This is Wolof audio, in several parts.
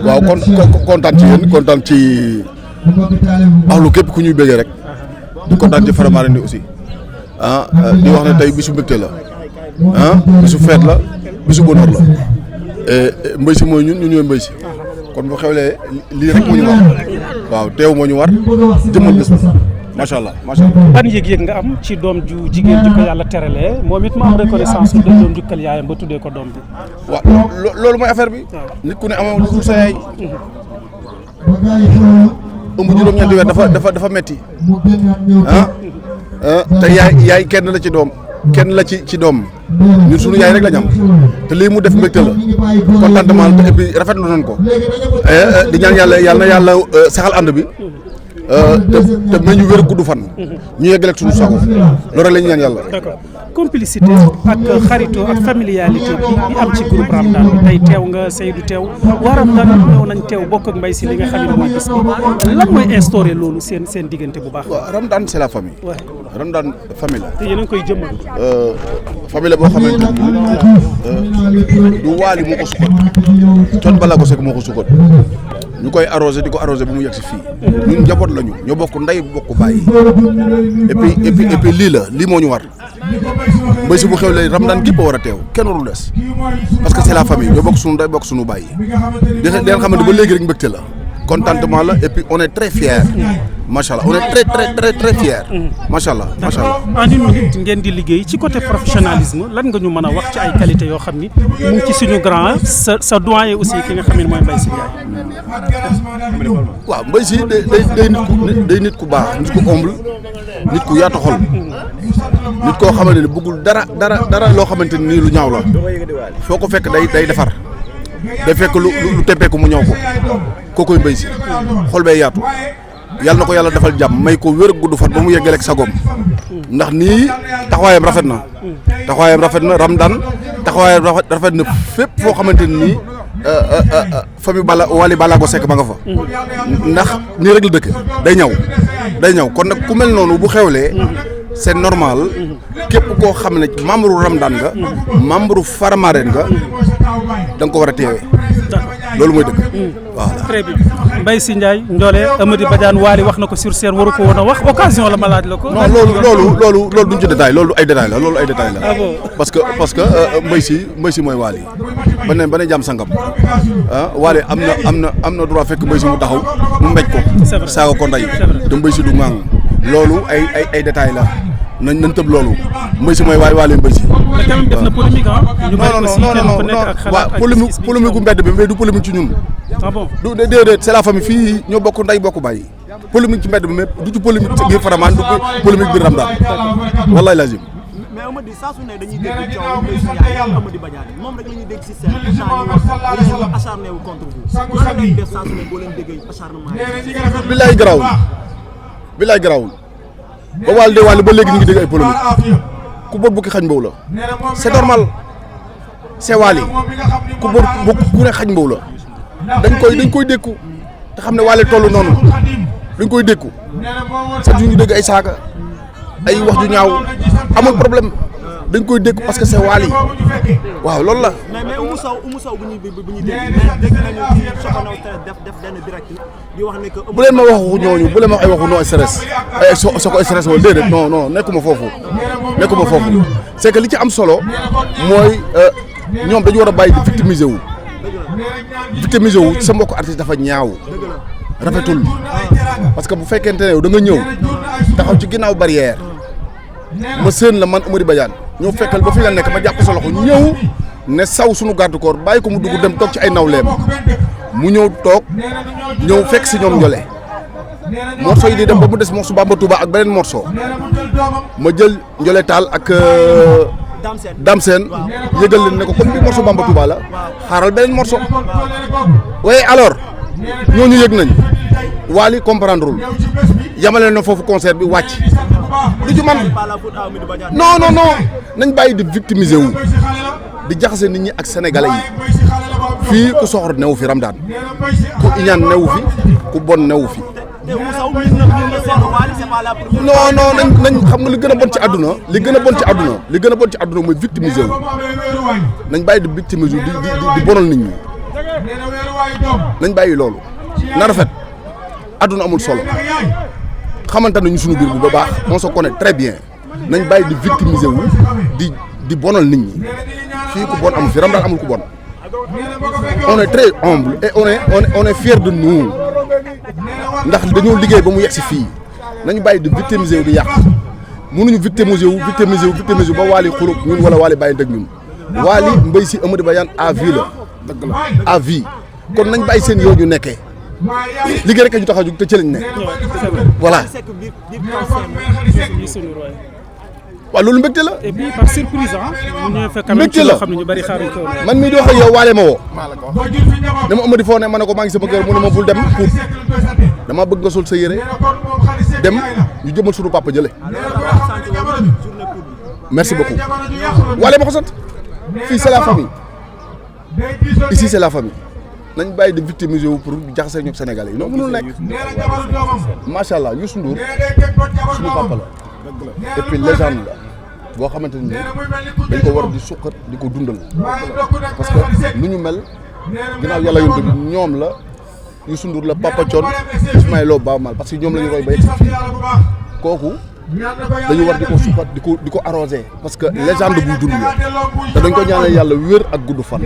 waaw kon kontaan ci yéen kontaan ci ahlu képp ku ñuy bëggee rek di kontaan ci Faramareen ni aussi di wax ne tey bisu mbégte la bisu feet la bisu bonheur la Mbaye Sy mooy ñun ñooy Mbaye Sy kon bu xewlee lii rek moo ñu war waaw teew moo ñu war jëmmal bés macha allah macha allah. ban yëg-yëg nga am ci doom ju jigéen ju ko yàlla teralee moom it mu am reconnaissance su doon jukkal yaayam ba tuddee ko doom bi. waaw loolu mooy affaire bi. nit ku ne amoon lu sa yaay. ëmb juróom-ñeenti weer dafa metti te yaay kenn la ci doom kenn la ci doom ñun sunu yaay rek la ñu am te lii mu def mbégte la contentement te et puis rafetlu nañ ko di ñaan yàlla na yàlla saxal ànd bi. te may ñu wér gudd fan. ñu yeggaleeg suñu sago loolu rek la ñu ñaan yàlla. d'accord complicité ak xarito ak familialité bi am ci groupe Ramdan bi tey teew nga Seydou teew waa Ramdan ñëw nañ teew bokk ak Mbaye Sy li nga xam ne mooy bis bi lan mooy instauré loolu seen diggante bu baax. waaw Ramdan c'est la famille. waaw Ramdan famille la. te yéen a ngi koy jëmmal. famille la boo xamante ni du waali moo ko suqat Thione Ballago Seck moo ko suqat ñu koy arrosé di ko arrosé bu mu yegg si fii ñun njaboot lañu ñoo bokk ndey bokk bàyyi et puis lii moo ñu war Mbaye Sy bu xewlee Ramdan gépp a war a teew kenn warul des parce que c'est la famille ñoo bokk suñu ndey bokk suñu bàyyi di leen xamante ba léegi rek mbégte la contentement la et puis on est très fiers macha allah on est très fiers macha allah macha allah. en une minute ngeen di liggéey ci côté professionnalisme lan nga ñu mën a wax ci ay qualité yoo xam ni mu ngi ci suñu grand sa doyen aussi ki nga xam ne mooy Mbaye Sy Ndiaye. waaw Mbaye Sy day nit ku baax nit ku humble nit ku yaatu xol nit koo xamante ne bëggul dara loo xamante ni lu ñaaw la foo ko fekk day defar day fekk lu teppeeku mu ñëw ko kookoy Mbaye Sy xol bee yaatu. yàlla na ko yàlla defal jàmm may ko wér gudd fan ba mu yeggaleeg sagoom ndax nii taxawaayam rafet na Ramdan taxawaayam rafet na fépp foo xamante ni famille Wally Ballago Seck ma nga fa ndax nii rek la dëkk day ñaw kon nag ku mel noonu bu xewlee c'est normal képp koo xam ne membre Ramdan nga membre Faramareen nga da nga ko war a teewee loolu mooy dëgg voilà. très bien Mbaye Sy Ndiaye Ndiolé Amady Badiane Wally wax na ko sur scène waru ko woon a wax occasion la ma laaj la ko. non loolu duñ ci détail loolu ay détail la ah bon parce que Mbaye Sy mooy Wally ba ne jàmm sangam Wally am na droit fekk Mbaye Sy mu taxaw mu mbéj ko. saaga ko ndey te Mbaye Sy du ŋaang loolu ay détail la nañ tëb loolu Mbaye Sy mooy Wally Mbaye Sy. mais quand même def na polémique ñu bàyyi aussi kenn ku nekk ak xalaat ak polémique gu mbedd bi mais du polémique ci ñun. ah bon du déedéet c'est la famille fii ñoo bokk ndey bokk bàyyi polémique ci mbedd bi mais du ci polémique ci biir Faramareen du polémique biir Ramdan wallahi lazim. mais Amady saa su ne dañuy dégg coow Mbaye Sy Ndiaye Amady Badiane moom rek la ñuy dégg si seen échange acharné wu contre vous lan ngeen def saa su ne boo leen déggee acharnement yi. bilaay garaawul ba Wally ba léegi ñu ngi dégg ay polémique ku boot bukki xañ mbow la c'est normal c'est Wally ku boot ku ne xañ mbow la dañ koy dékku te xam ne Wally tollu noonu dañ koy dékku sax ñu dégg ay saaga ay wax ju ñaaw amul problème dañ koy dékku parce que c'est Wally waaw loolu la. mais Oumou Sow bu ñuy dégg nañu ci Soxna def benn direct di wax ne que. bu leen ma waxu ñooñu bu leen ma wax ay waxu non stress ay soko stress wala déedéet non nekkuma foofu c'est que li ci am solo mooy ñoom dañu war a bàyyi di victimiser wu sa mbokku artiste dafa ñaaw rafetul parce que bu fekkente ne yow da nga ñëw taxaw ci ginnaaw barrière ma seen la man Amady Badiane ñëw fekkal ba fi nga nekk ma jàpp sa loxo ñëw ne saw suñu garde corps bàyyi ko mu dugg dem toog ci ay nawleem mu ñëw toog ñëw fekk si ñoom Ndiolé morceau yi di dem ba mu des morceau Bamba Touba ak beneen morceau ma jël Ndiolé Tall ak Dame Sène yëgal leen ne ko comme bi morceau Bamba Touba la xaaral beneen morceau waaye alors ñooñu yëg nañ Wally comprendrewul yamale na foofu concert bi wàcc du ci man non nañ bàyyi di victimiser wu di jaxase nit ñi ak sénégalais yi fii ku soxor newu fi Ramdan ku iñaan newu fi ku bon newu fi non nañ xam nga li gën a bon ci àdduna li gën a bon ci àdduna mooy victimiser wu nañ bàyyi di victimiser wu di bonal nit ñi nañ bàyyi loolu na rafet àdduna amul solo xamante nañu suñu biir bu ba baax on se connaît très bien nañ bàyyi di victimiser wu di bonal nit ñi fii ku bon amul fi Ramadane amul ku bon on est très humble et on est fier de nous ndax dañoo liggéey ba mu yegg si fii nañu bàyyi di victimiser wu di yàq mënuñu victimiser wu ba Wally xulub ñun wala Wally bàyyi dëgg ñun Wally Mbaye Sy Amady Badiane à vie la dëgg la à vie kon nañ bàyyi seen yow ñu nekkee liggéey rek ñu tax a jug te ci lañ ne voilà. waaw loolu mbégte la. et puis par surprise ah. ñu fekk mbégte la xam ne ñu bari xaaruñ ko. man mii di wax ak yow Wally ma woo. dama Amady foo ne ma ne ko maa ngi sama kër mu ne ma bul dem pour dama bëgg nga sol sa yére dem ñu jëmal suñu papa jële. merci beaucoup Wally ma ko sant fii c'est la famille ici c'est la famille nañ bàyyi di victimiser wu pour jaxase ñoom Sénégalais yi non mënul nekk macha allah Youssou Ndour suñu papa la et puis légende la boo xamante ni dañ ko war di suqat di ko dundal parce que lu ñu mel ginnaaw yàlla yonte bi ñoom la Youssou Ndour la Papa Thione Ismaïla Lo Baaba Maal parce que ñoom la ñu roy ba yegg si fii kooku dañu war di ko suqat di ko arrosé parce que légende buy dund la te dañ ko ñaanal yàlla wér ak gudd fan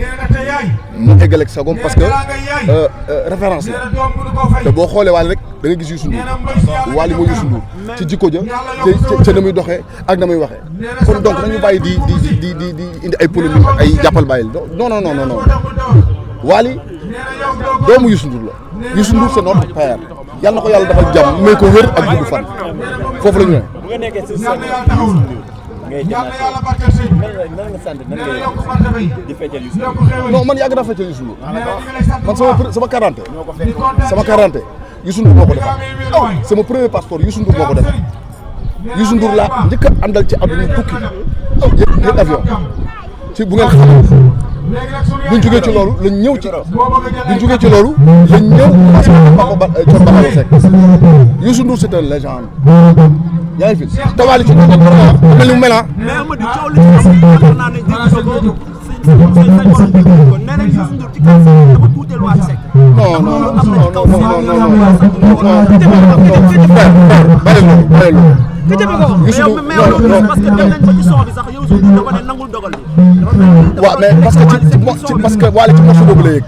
mu eggaleeg sagom parce que référence la te boo xoolee Wally rek da nga gis Youssou Ndour Wally moo Youssou Ndour ci jikko ja ca na muy doxee ak na muy waxee kon donc nañu bàyyi di indi ay polémique ak ay jàppal bàyyil non Wally doomu Youssou Ndour la Youssou Ndour c'est notre père yàlla na ko yàlla defal jàmm may ko wér ak gudd fan foofu la ñu ne. bu nga nekkee si seen Youssou Ndour ngay jëlaat nan nga sant nan ngay di feccal Youssou Ndour. non man yàgg naa feccal Youssou Ndour man sama 40 Youssou Ndour moo ko defar sama premier passeport Youssou Ndour moo ko defar Youssou Ndour laa njëkk a àndal ci àdduna tukki yëpp avion ci bu ngeen xam buñ jógee ci loolu lañ ñëw ci parce que Papa Thione Ballago Seck Youssou Ndour c'est un légende yaa ngi fi te Wally ci mel ni mu mel ah. mais Amady coow li ci am yaakaar naa ne dégg nga ko kon nee nañ Youssou Ndour ci kaw dafa tuuteel Wally Seck. parce que dem nañ ba ci son bi sax Youssou Ndour dafa ne nangul dogal bi. waaw mais parce que Wally ci morceau boobu la yëg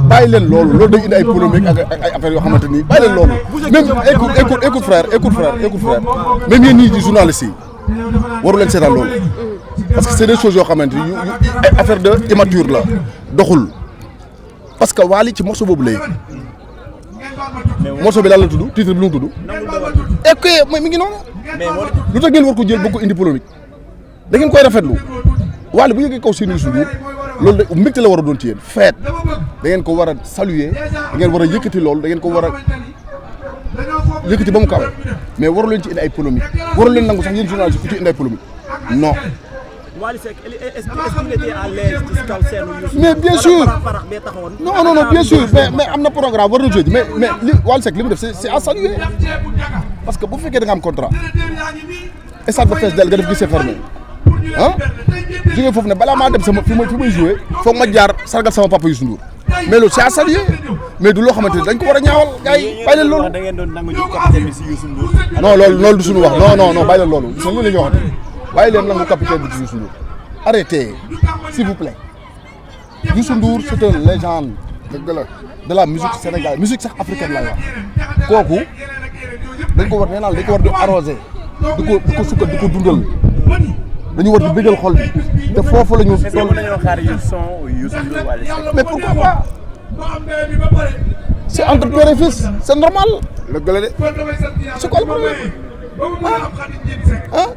bàyyi leen loolu day indi ay polémique ak ay affaires yoo xamante ni bàyyi leen loolu même écoute frère même yéen ñii di journalistes yi waru leen seetaan loolu parce que c'est des choses yoo xamante ni ay affaire de immature la doxul parce que Wally ci morceau boobu la yëg morceau bi lan la tudd titre bi lu mu tudd et que mi ngi noonu lu tax ngeen war ko jël bëgg ko indi polémique da ngeen koy rafetlu Wally bu yëgee kaw seen Youssou Ndour loolu de mbégte la war a doon ci yéen feet da ngeen ko war a saluer da ngeen war a yëkkati loolu da ngeen ko war a yëkkati ba mu kaw mais waru leen ci indi ay polémique waru leen nangu sax yéen journaliste ku ci indi ay polémique non. Wally Seck est-ce qu'il était à l'aise ci kaw seenu Youssou mais bien sûr non bien sûr mais am na programme war na jouer mais li Wally Seck li mu def c'est à saluer parce que bu fekkee da nga am contrat stade ba fees del nga def gisee fermé ah jógee foofu ne balaa maa dem sama fi may jouer foog ma jaar sargal sama papa Youssou Ndour mais loolu c'est à saluer mais du loo xamante ni dañ ko war a ñaawal gars yi bàyyi leen loolu. da ngeen doon nangu ñu capitaine bi si Youssou Ndour. non loolu du suñu wax non bàyyi leen loolu gis nga loolu la ñuy waxati bàyyi leen nangu capitaine bi ci Youssou Ndour arrêtez s'il vous plaît Youssou Ndour c'est une légende de la musique sénégalaise musique sax africaine lay wax kooku dañ ko war nee naa dañ ko war di arroser di ko sukkal di ko dundal dañu war di bëggal xol bi te foofu la ñu. est-ce que mën nañoo xaar son Youssou Ndour Wally Seck. mais pourquoi pas c'est entre père et fils c'est normal. dëgg la de c'est quoi le problème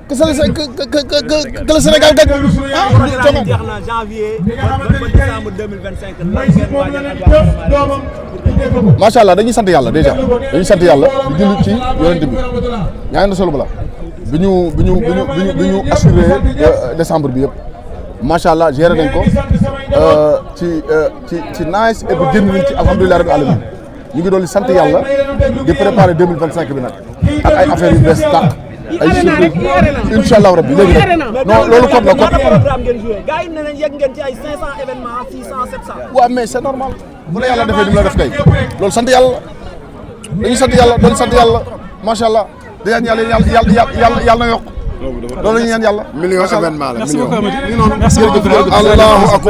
que le Sénégal gagne jeex na janvier ba décembre 2025 macha allah dañuy sant yàlla déjà dañuy sant yàlla di julli ci yonent bi ñaa ngi solo bala bi ñu assuré décembre bi yëpp macha allah géré nañ ko ci nice et puis génn nañ ci alhamdulilah rabbil alamin ñu ngi doon di sant yàlla di préparer 2025 bi nag ak ay affaires yu bees tàq ay surprise incha allah rabbi léegi nag non loolu code la code. programme ngeen joué gars yi ne nañ yegg ngeen ci ay 500 événements 600 700. waaw mais c'est normal bu la yàlla defee ni mu la def kay loolu sant yàlla dañuy sant yàlla doon sant yàlla macha allah di ñaan yàlla na yokk loolu la ñuy ñaan yàlla. million événement la merci million. beaucoup Amady. merci beaucoup. allahu akbar.